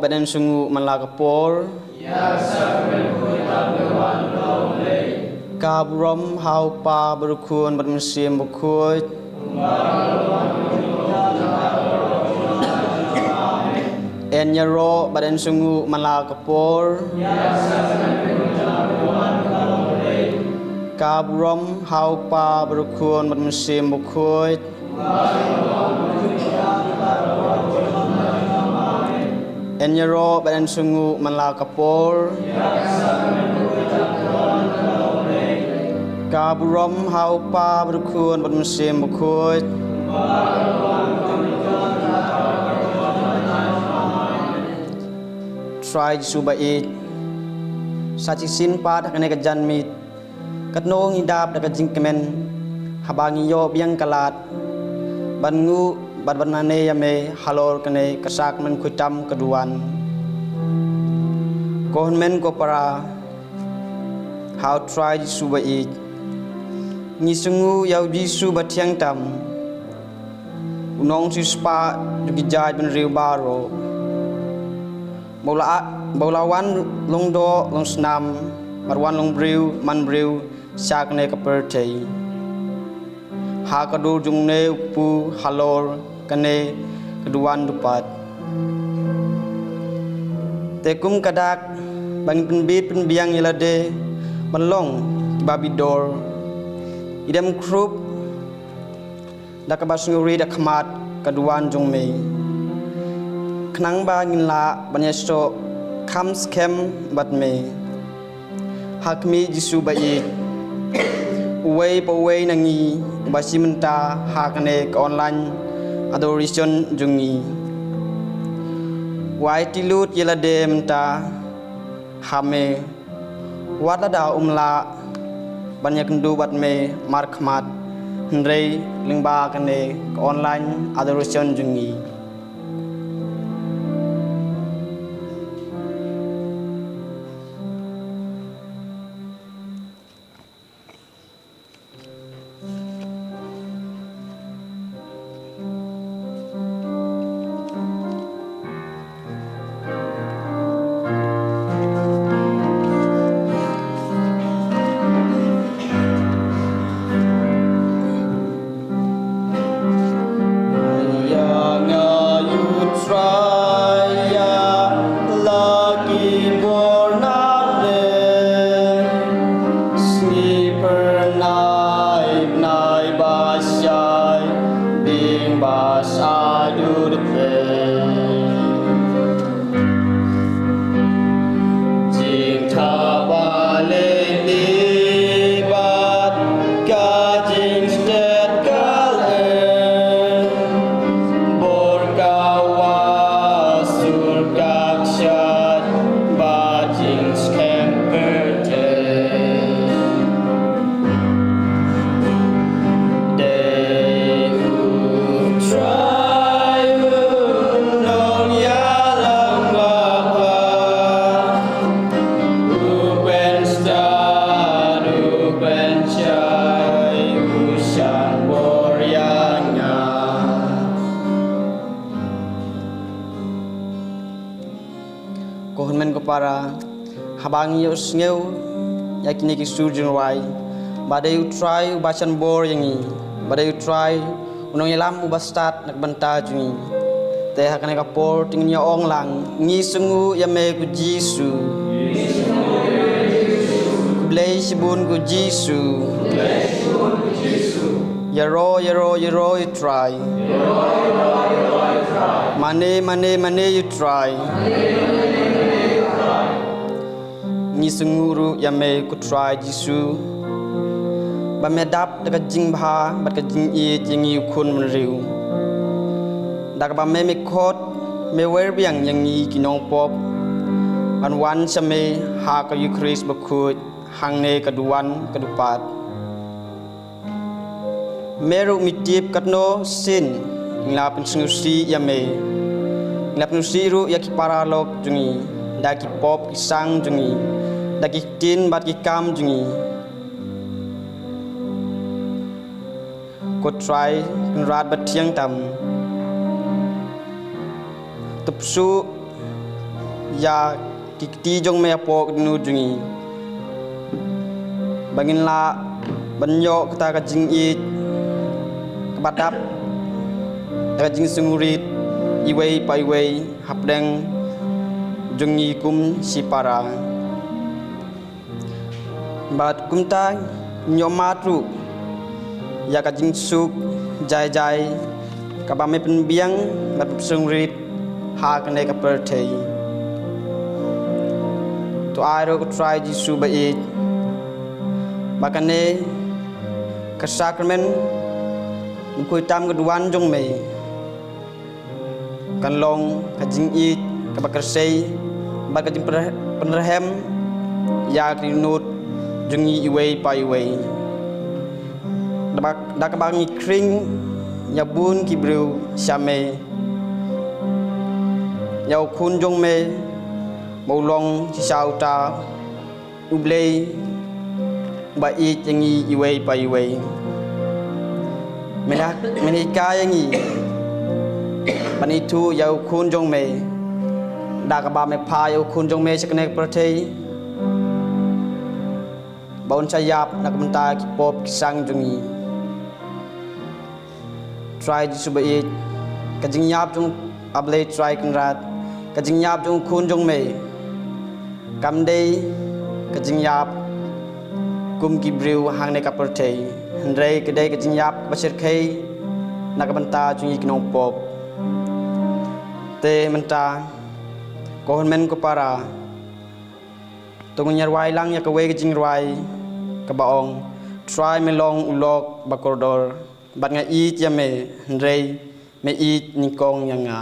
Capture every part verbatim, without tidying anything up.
Bad yn sngew man la ka por. Ka burom ha u Kpa bad u Khun bad u Mynsiem Bakhuid. Yn ïaroh bad yn sngew man la ka por. Ka burom ha u Kpa bad u Khun bad u Mynsiem Bakhuid. Yn ïaroh bad yn sngew man la ka por. Ka burom ha u Kpa bad u Khun bad u Mynsiem Bakhuid. Trai Jisu ba ïeit, sa shisien pat ha kane ka janmiet, katno ngi dap da ka jingkmen haba ngi ïoh biang ka lad ban nguh bad ban nane ïa me halor kane ka sak mynkhwaitam ka duwan. Ko hynmen ko para, ha u Trai Jisu ba ïeit, ngi sngew ïa u Jisu ba thiang tam, u nongsiewspah jong ki jaitbynriew baroh. Ba u la, ba u la wan long doh long snam, bad wan long briew man briew sha kane ka pyrthei. Ha ka dur jong une u kpu halor kane ka duwan dupat. Te kum ka dak ba ngin pynbit pynbiang ïa lade ban long ki babit dor, ïa dem khrup da kaba sngewrit ha khmat ka duwan jong me, khnang ba ngin lah ban ïasoh kham skhem bad me. Ha khmih, Jisu ba ïeit, uwei pa uwei na ngi uba shim bynta ha kane ka online adoration jong ngi, u ai tylli lut ïa lade mynta ha me. Wat lada um lah ban ïakynduh bad me markhmat, hynrei lyngba kane ka online adoration jong ngi. Ïa nga, ïa u Trai, ïa la ki bor na leh. Sngi phyrnai, phyrnai ba shai, ding ba shai dur pyrthei. Jingthaw ba leh bad ka jingshit ka leh, bor ka wah sur ka kshaid, ba jingskhem pyrthei. Dei u Trai u nongïalam ba bha, u pynstad, u pynshai, u shah bor ïa nga. Ko hynmen ko para, haba ngi ïohsngew ïa kine ki sur jingrwai, ba dei u Trai uba shah bor ïa ngi, ba dei u Trai u nongïalam uba stad na ka bynta jong ngi, te ha kane ka por te ngin ïa ong lang, ngi sngew ïa me ko Jisu. Khublei shibun ko Jisu. Ïaroh, ïaroh, ïaroh ïa u Trai. Mane, mane, mane ïa u Trai. Ngi sngew ruh ïa me ko Trai Jisu, ba me dap da ka jingbha bad ka jingïeit ïa ngi u khun bynriew. Da kaba me me khot, me wer biang ïa ngi ki nongpop ban wan sha me ha ka Eukharist bakhuid hangne ka duwan ka dupat. Me ruh me tip katno sien ngi la pynsngewsih ïa me. Ngi la pynsngewsih ruh ïa ki paralok jong ngi, da ki pop ki sang jong ngi, da ki ktien bad ki kam jong ngi. Ko Trai Kynrad ba thiang tam, to pyrshah ïa ki kti jong me hapoh ki dohnud jong ngi, ba ngin lah ban ïoh kata ka jingïeit kaba dap da ka jingsngewrit iwei pa iwei hapdeng jong ngi kum shipara. Bad kumta ngin ïohmad ruh ïa ka jingsuk jai jai kaba me pynbiang bad pynshongrit ha kane ka pyrthei. To ai ruh ko Trai Jisu ba ïeit ba kane ka sakramen bakhuid tam ka duwan jong me kan long ka jingïeit kaba kyrsei bad ka jingpynrhem ïa ki dohnud jong ngi iwei pa iwei. Da kaba ngi khring ïa bun ki briew sha me, ïa u khun jong me ba u long shisha uta U Blei uba ïeit ïa ngi iwei pa iwei. Men hikai ïa ngi ban ithuh ïa u khun jong me da kaba me phah ïa u khun jong me sha kane ka pyrthei ba un sa ïap na ka bynta ki pop ki sang jong ngi. Trai Jisu ba ïeit, ka jingïap jong A Blei Trai Kynrad, ka jingïap jong u khun jong me kam dei ka jingïap kum ki briew hangne ka pyrthei, hynrei ka dei ka jingïap kaba shyrkhei na ka bynta jong ngi ki nongpop. Te mynta ko hynmen ko para, to ngin ïa rwai lang ïa kawei ka jingrwai kaba ong: Trai me long u lok ba kordor, bad nga ïeit ïa me, hynrei me ïeit nyngkong ïa nga.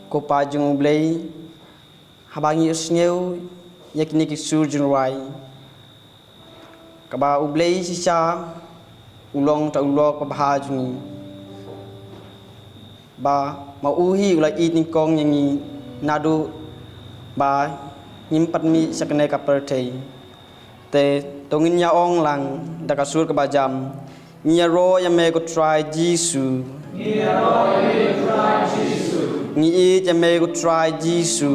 Ko Pa jong U Blei, haba ngi ïohsngew ïa kine ki sur jingrwai, kaba U Blei shisha u long uta u lok babha jong ngi, ba ma u hi u la ïeit nyngkong ïa ngi naduh ba ngim pat mih sha kane ka pyrthei. Te to ngin ïa ong lang da ka sur kaba jam: Ngi ïaroh ïa me ko Trai Jisu. Ngi ïeit ïa me ko Trai Jisu.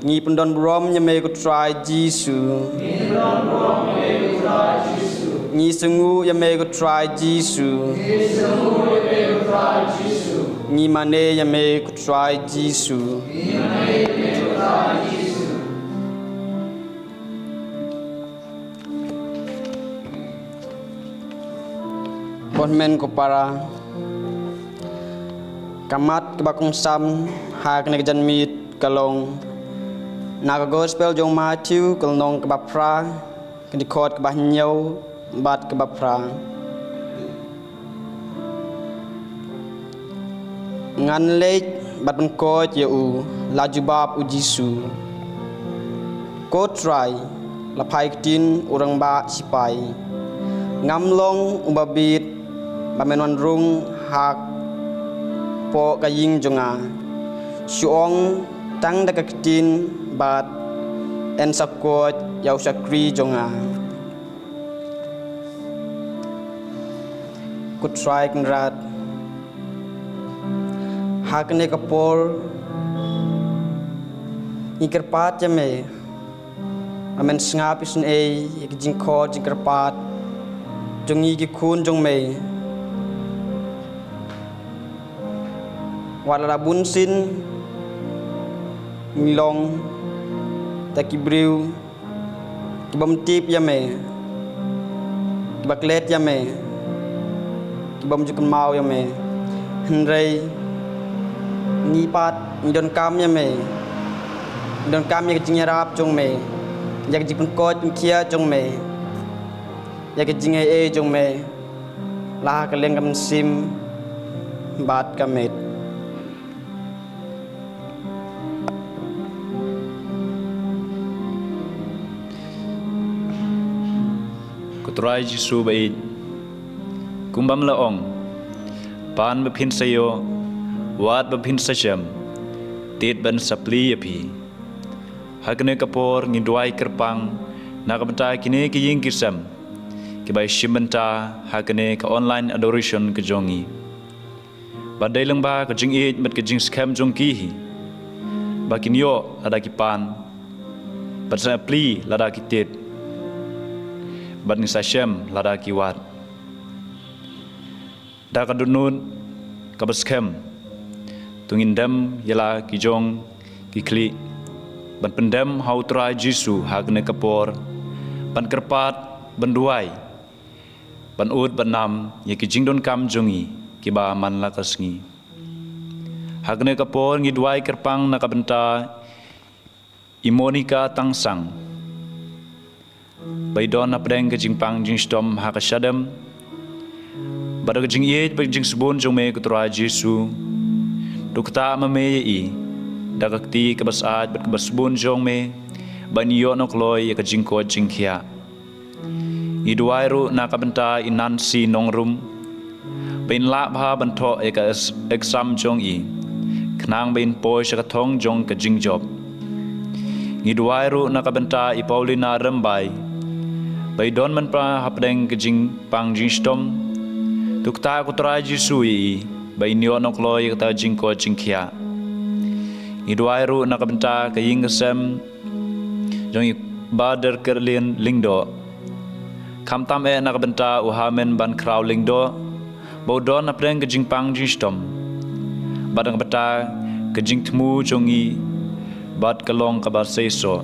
Ngi pyndonburom ïa me ko Trai Jisu. Ngi sngewnguh ïa me ko Trai Jisu. Ngi mane ïa me ko Trai Jisu. Ko hynmen ko para, ka mat kaba kongsan ha kane ka janmiet ka long na ka Gospel jong u Matthew, ka lynnong kaba phra, ka dkhot kaba hynñiew bad kaba phra. Ngan leit bad pynkoit ïa u, la jubab u Jisu. Ko Trai, la phai ktien u rangbah sipai. Ngam long uba bit ba men wan rung hapoh ka ïing jong nga. Shu ong tang da ka ktien bad yn sa koit ïa u shakri jong nga. Ko Trai Kynrad, ha kane ka por ngi kyrpad ïa me, ba men sngap isynei ïa ki jingkhot jingkyrpad jong ngi ki khun jong me. Wat la da bunsien ngi long tang ki briew ki bym tip ïa me, ki ba klet ïa me, ki bym ju kynmaw ïa me. Hynrei ngi pat ngi donkam ïa me, ngi donkam ïa ka jingïarap jong me, ïa ka jingpynkoit pynkhiah jong me, ïa ka jingaiei jong me la ha ka liang ka mynsiem bad ka met. Ko Trai Jisu ba ïeit, kumba me la ong, pan ba phin sa ïoh, wad ba phin sa shem, tied ban sa plie ïa phi. Ha kane ka por ngi duwai kyrpang na ka bynta kine ki ïing ki sem ki ba shim bynta ha kane ka online adoration ka jong ngi. Ba dei lyngba ka jingïeit bad ka jingskhem jong ki hi ba kin ïoh lada ki pan, bad sa plie lada ki tied, bad ngin sa shem lada ki wad. Da ka dohnud kaba skhem, to ngin dem ïa la ki jong ki khlieh ban pyndem ha u Trai Jisu ha kane ka por, ban kyrpad, ban duwai, ban ud ban nam ïa ki jingdonkam jong ngi ki ba man la ka sngi. Ha kane ka por ngi duwai kyrpang na ka bynta i Monica Tangsang, ba i don hapdeng ka jingpang jingshitom ha ka shadem. Bad da ka jingïeit bad ka jingsbun jong me ko Trai Jisu, to kata ma me ïa i da ka kti kaba syaid bad kaba sbun jong me, ba in ïoh nongkloi ïa ka jingkoit jingkhiah. Ngi duwai ruh na ka bynta i Nancy Nongrum, ba in lah bha ban thoh ïa ka es-, exam jong i, khnang ba in poi sha ka thong jong ka jingjop. Ngi duwai ruh na ka bynta i Paulina Rymbai, ba i don mynta hapdeng ka jingpang jingshitom. To kata ko Trai Jisu ïa i ba in ïoh nongkloi ïa kata jingkoit jingkhiah. Ngi duwai ruh na ka bynta ka ïing ka sem jong i Bah Derkerlin Lyngdoh, khamtam eh na ka bynta u Hamen Bankhraw Lyngdoh, ba u don hapdeng ka jingpang jingshitom, bad na ka bynta ka jingthmu jong i bad ka long kaba seisoh.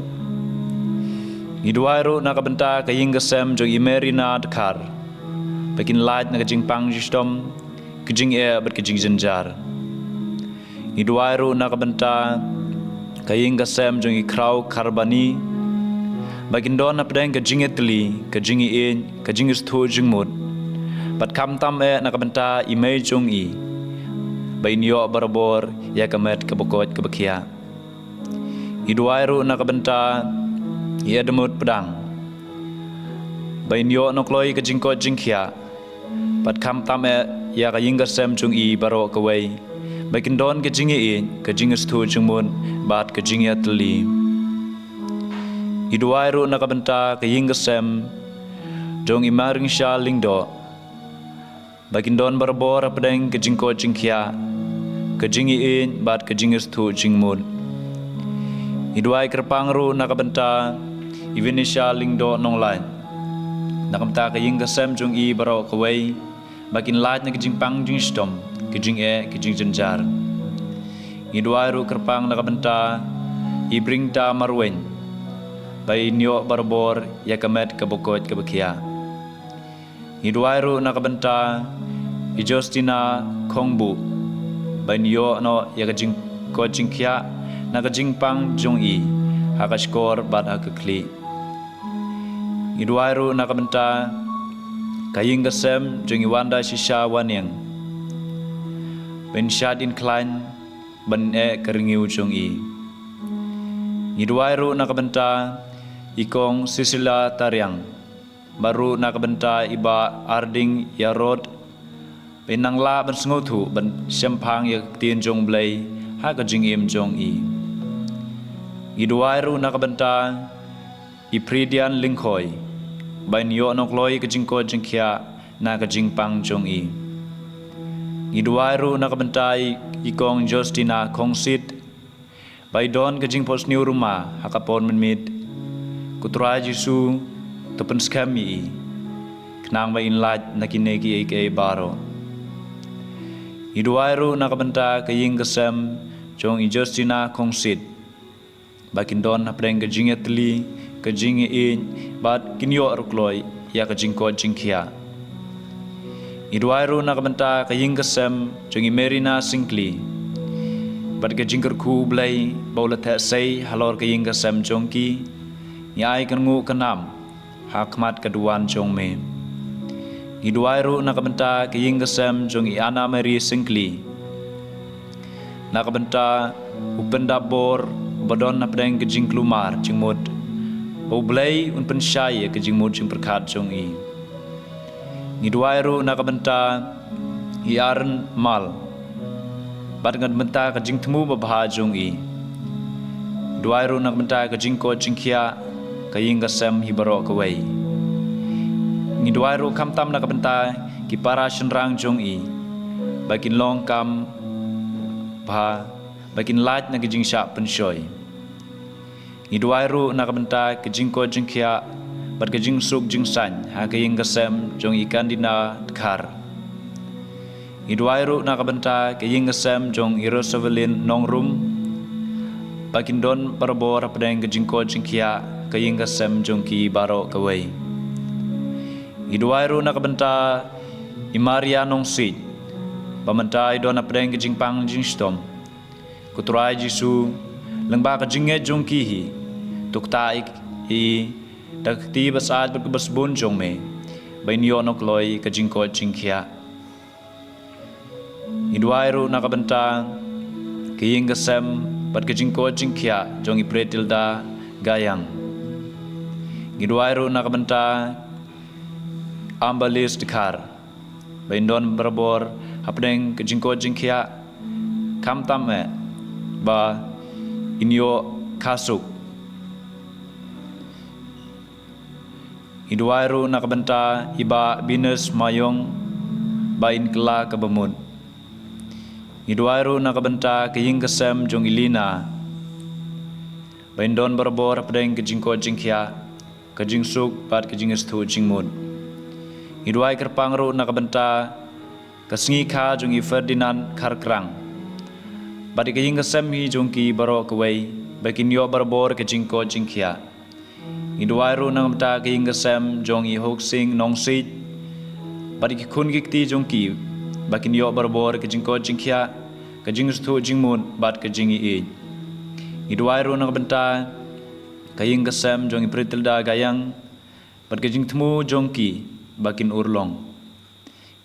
Ngi duwai ruh na ka bynta ka ïing ka sem jong i Merina Dkhar, ba kin lait na ka jingpang jingshitom, ka jingeh bad ka jingjynjar. Ngi duwai ruh na ka bynta ka ïing ka sem jong i Khraw Kharbani, ba kin don hapdeng ka jingïatylli, ka jingïeit, ka jingïathuh jingmut, bad khamtam eh na ka bynta i mei jong i, ba in ïoh barabor ïa ka met kaba koit kaba khiah. Ngi duwai ruh na ka bynta i Edmund Pdang, ba in ïoh nongkloi ka jingkoit jingkhiah, bad khamtam eh ïa ka ïing ka sem jong i baroh kawei, ba kin don ka jingïeit, ka jingïathuh jingmut, bad ka jingïatylli. Ngi duwai ruh na ka bynta ka ïing ka sem jong i Maringsha Lyngdoh, ba kin don barabor hapdeng ka jingkoit jingkhiah, ka jingïeit bad ka jingïathuh jingmut. Ngi duwai kyrpang ruh na ka bynta i Venetia Lyngdoh Nonglait, na ka bynta ka ïing ka sem jong i baroh kawei, ba kin lait na ka jingpang jingshitom, ka jingeh, ka jingjynjar. Ngi duwai ruh kyrpang na ka bynta i Bringta Marwein, ba in ïoh barabor ïa ka met kaba koit kaba khiah. Ngi duwai ruh na ka bynta I Justina Khongbuh, ba in ïoh noh ïa ka jingkoit jingkhiah na ka jingpang jong i ha ka shkor bad ha ka khlieh. Ngi duwai ruh na ka bynta ka ïing ka sem jong i Wanda Shisha Wanniang, ba in shad in khlaiñ ban eh ka rngiew jong i. Ngi duwai ruh na ka bynta i Kong Sisila Tariang, bad ruh na ka bynta i Bah Arding Ïarod, ba in nang lah ban sngewthuh ban shemphang ïa ka ktien jong U Blei ha ka jingim jong i. Ngi duwai ruh na ka bynta i Pridian Lyngkhoi, ba in ïoh noh kloi ka jingkoit jingkhiah na ka jingpang jong i. Ngi duwai ruh na ka bynta i Kong Justina Khongsit, ba i don ka jingphohsniew ruma ha ka por mynmiet. Ko Trai Jisu, to pynskhem ïa i, khnang ba in lait na kine kiei kiei baroh. Ngi duwai ruh na ka bynta ka ïing ka sem jong i Justina Khongsit, ba kin don hapdeng ka jingïatylli, ka jingïaieit, bad kin ïoh ruh kloi ïa ka jingkoit jingkhiah. Ngi duwai ruh na ka bynta ka ïing ka sem jong i Merina Syngkli, bad ka jingkyrkhu U Blei ba u la theh sei halor ka ïing ka sem jong ki, ngi ai ka nguh ka nam ha khmat ka duwan jong me. Ngi duwai ruh na ka bynta ka ïing ka sem jong i Anna Mary Syngkli, na ka bynta u pyndap bor ba don hapdeng ka jingkulmar jingmut, ba U Blei un pynshai ïa ka jingmut jingpyrkhat jong i. Ngi duwai ruh na ka bynta i Aaron Mal, bad na ka bynta ka jingthmu babha jong i. Ngi duwai ruh na ka bynta ka jingkoit jingkhiah ka ïing ka sem hi baroh kawei. Ngi duwai ruh khamtam na ka bynta ki para shynrang jong i, ba kin long kam bha, ba kin lait na ka jingshah pynshoi. Ngi duwai ruh na ka bynta ka jingkoit jingkhiah bad ka jingsuk jingsaiñ ha ka ïing ka sem jong i Kandina Dkhar. Ngi duwai ruh na ka bynta ka ïing ka sem jong i Rosavelin Nongrum, ba kin don barabor hapdeng ka jingkoit jingkhiah ka ïing ka sem jong ki baroh kawei. Ngi duwai ruh na ka bynta i Maria Nongsiej, ba mynta i don hapdeng ka jingpang jingshitom. Ko Trai Jisu, lyngba ka jingngeit jong ki hi, to ktah ïa i da ka kti ba syaid bad kaba sbun jong me, ba in ïoh noh kloi ka jingkoit jingkhiah. Ngi duwai ruh na ka bynta ka ïing ka sem bad ka jingkoit jingkhiah jong i Pretilda Gayang. Ngi duwai ruh na ka bynta Ambalis Dkhar, ba in don barabor hapdeng ka jingkoit jingkhiah, khamtam eh ba in ïoh ka suk. Ngi duwai ruh na ka bynta i Bah Binus Mayong, ba in kylla kaba mut. Ngi duwai ruh na ka bynta ka ïing ka sem jong i Lina, ba in don barabor hapdeng ka jingkoit jingkhiah, ka jingsuk bad ka jingïasngewthuh jingmut. Ngi duwai kyrpang ruh na ka bynta ka sngi kha jong i Ferdinand Kharkrang, bad ka ïing ka sem hi jong ki baroh kawei, ba kin ïoh barabor ka jingkoit jingkhiah. Ngi duwai ruh na ka bynta ka ïing ka sem jong i Hoksing Nongsiej, bad ki khun ki kti jong ki, ba kin ïoh barabor ka jingkoit jingkhiah, ka jingïasngewthuh jingmut bad ka jingïaieit. Ngi duwai ruh na ka bynta ka ïing ka sem jong i Pretilda Gayang, bad ka jingthmu jong ki ba kin urlong.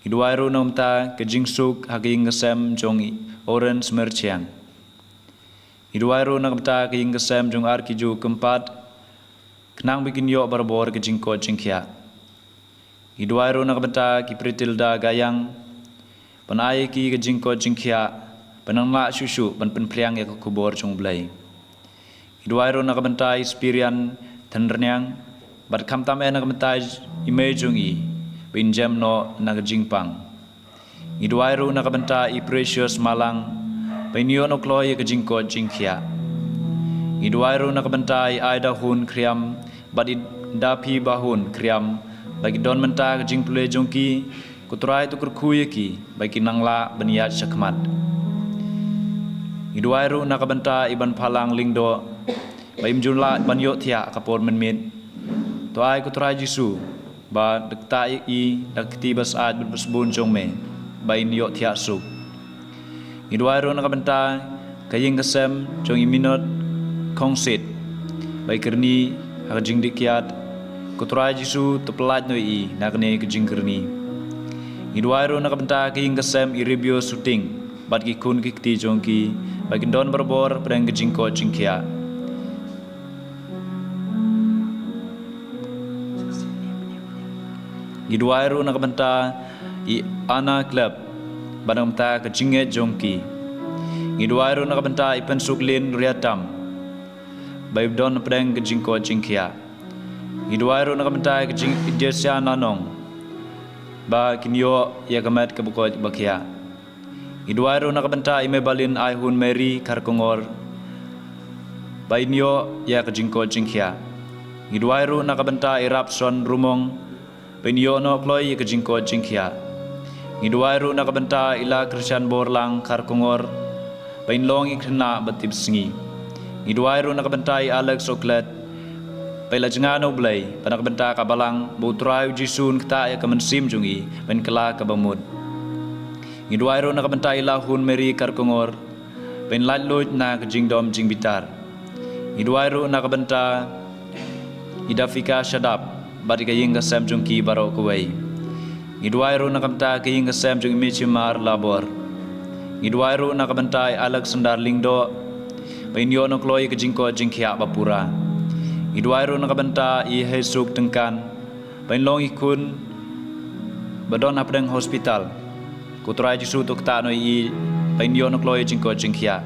Ngi duwai ruh na ka bynta ka jingsuk ha ka ïing ka sem jong i Oren Smerchiang. Ngi duwai ruh na ka bynta ka ïing ka sem jong Arkiju Kympat, khnang ba kin ïoh barabor ka jingkoit jingkhiah. Ngi duwai ruh na ka bynta ki Pretilda Gayang, ban ai ïa ki ka jingkoit jingkhiah, ban nang lah shuh shuh ban pynphriang ïa ka khubor jong U Blei. Ngi duwai ruh na ka bynta i Spirian Thenrniang, bad khamtam eh na ka bynta i mei jong i, ba in jem noh na ka jingpang. Ngi duwai ruh na ka bynta i Precious Malang, ba in ïoh noh kloi ïa ka jingkoit jingkhiah. Ngi duwai ruh na ka bynta i Aida Hun Khriam, bad i Daphi Bahun Khriam, ba ki don mynta ka jingpule jong ki, ko Trai to kyrkhu ïa ki, ba kin nang lah ban ïaid shakhmat. Ngi duwai ruh na ka bynta i Banphalang Lyngdoh, ba im ju lah ban ïohthiah ha ka por mynmiet. To ai ko Trai Jisu, ba da ka ktah ïa i da ka kti ba syaid bad ba sbun jong me. ba in ïoh thiah suk. Ngi duwai ruh na ka bynta ka ïing ka sem jong i Minot Khongsit, ba i kyrni ha ka jingdih kiad. Ko Trai Jisu, to pyllait noh ïa i na kane ka jingkyrni. Ngi duwai ruh na ka bynta ka ïing ka sem i Ribio Suting bad ki khun ki kti jong ki, ba kin don barabor pdeng ka jingkoit jingkhiah. Ngi duwai ruh na ka bynta i Anna Klep bad na ka bynta ka jingngeit jong ki. Ngi duwai ruh na ka bynta i Pynsuklin Riatam, ba i don pdeng ka jingkoit jingkhiah. Ngi duwai ruh na ka bynta ka jing i Jesia Nanong, ba kin ïoh ïa ka met kaba koit ba khiah. Ngi duwai ruh na ka bynta i Mebalin Aihun Mary Kharkongor, ba in ïoh ïa ka jingkoit jingkhiah. Ngi duwai ruh na ka bynta i Rapson Rumong, ba in ïoh noh kloi ïa ka jingkoit jingkhiah. Ngi duwai ruh na ka bynta i La Krishan Borlang Kharkongor, ba in long i khynnah ba tipsngi. Ngi duwai ruh na ka bynta i Alex Oklet, ba i la jngai na U Blei, bad na ka bynta ka balang ba U Trai U Jisu un ktah ïa ka mynsiem jong i, ba in kylla kaba mut. Ngi duwai ruh na ka bynta i Lahun Mary Kharkongor, ba in laitluid na ka jingdom jingbitar. Ngi duwai ruh na ka bynta i Dafika Shadap bad ïa ka ïing ka sem jong ki baroh kawei. Ngi duwai ruh na ka bynta ka ïing ka sem jong i Michimar Labor. Ngi duwai ruh na ka bynta i Alexander Lyngdoh, ba in ïoh noh kloi ïa ka jingkoit jingkhiah ba pura. Ngi duwai ruh na ka bynta i Heisuk Tyngkan, ba in long i khun ba don hapdeng hospital. Ko Trai Jisu, to ktah noh ïa i, ba in ïoh noh kloi ïa ka jingkoit jingkhiah.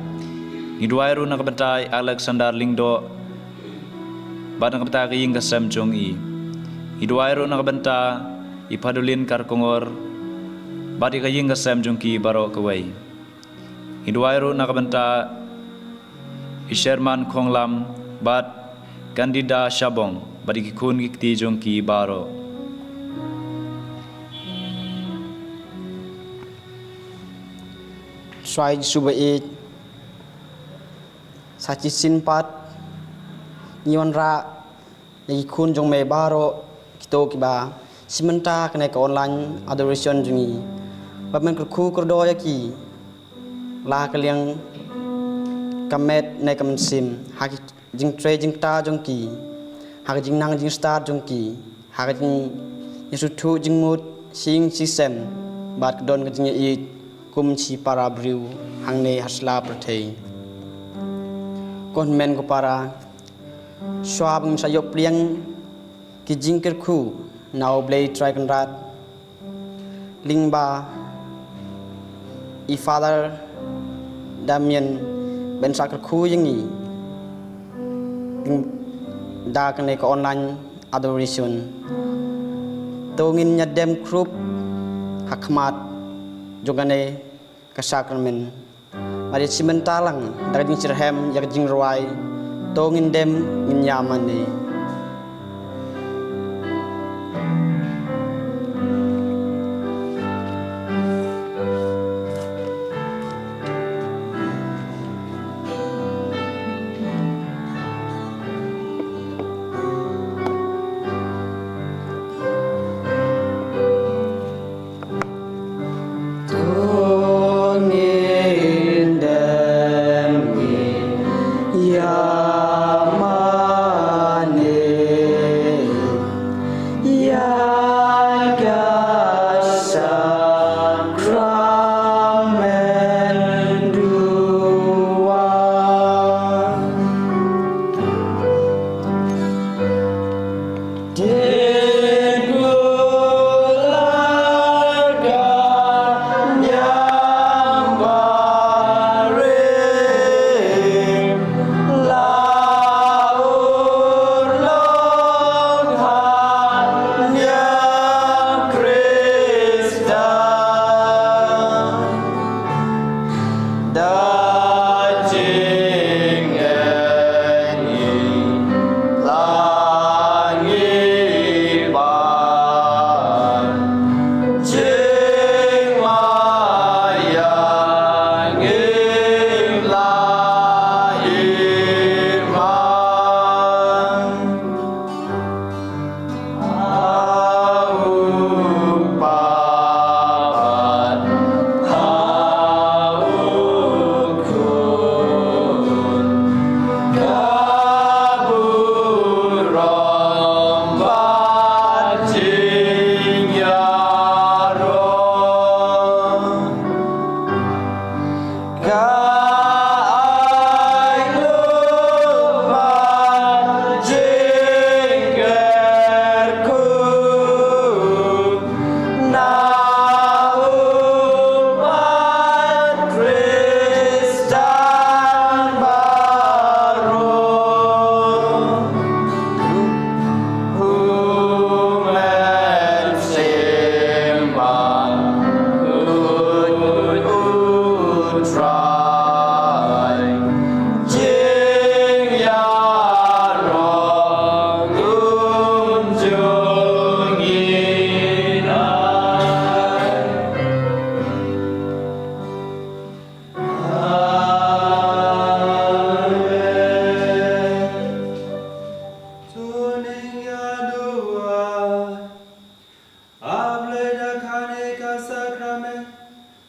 Ngi duwai ruh na ka bynta i Alexander Lyngdoh bad na ka bynta ka ïing ka sem jong i. Ngi duwai ruh na ka bynta i Padolin Kharkongor bad ïa ka ïing ka sem jong ki baroh kawei. Ngi duwai ruh na ka bynta i Sherman Khonglam bad Candida Shabong bad ïa ki khun ki kti jong ki baroh. Trai Jisu ba ïeit, sa shisien pat ngi wanrah ïa ki khun jong me baroh, kito kiba sngewbha mynta kane ka online adoration jong ngi, ba men kyrkhu kyrdoh ïa ki la ka liang ka met ne ka mynsiem, ha ki jingtrei jingktah jong ki, ha ka jingnang jingstad jong ki, ha ka jingïasyrdoh jingmut shi ïing shi sem, bad ka don ka jingïeit kum shi para briew hangne ha sla pyrthei. Ko hynmen ko para, shuwa ba ngin sa ïoh pdiang ki jingkyrkhu na U Blei Trai Kynrad, lyngba i Father Damien, ban sa kyrkhu ïa ngi da kane ka online adoration. To ngin ïadem krup ha khmat jong kane ka sakramen. Bad sngewbha lang da ka jingshitrhem ïa ka jingrwai, to ngin dem ngin ïa mane.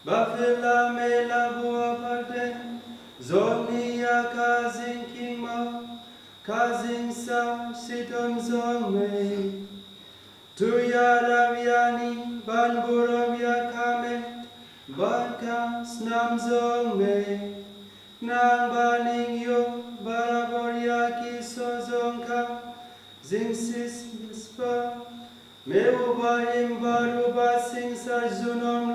Ba phi la mih la buh ha pdeng jong ngi ïa ka jingkhih maw, ka jingsaw shitom jong me. To ïarap ïa ngi ban burom ïa ka met bad ka snam jong me. Khnang ba ngin ïoh barabor ïa ki soh jong ka jingshisha. Me uba im bad uba shisha junom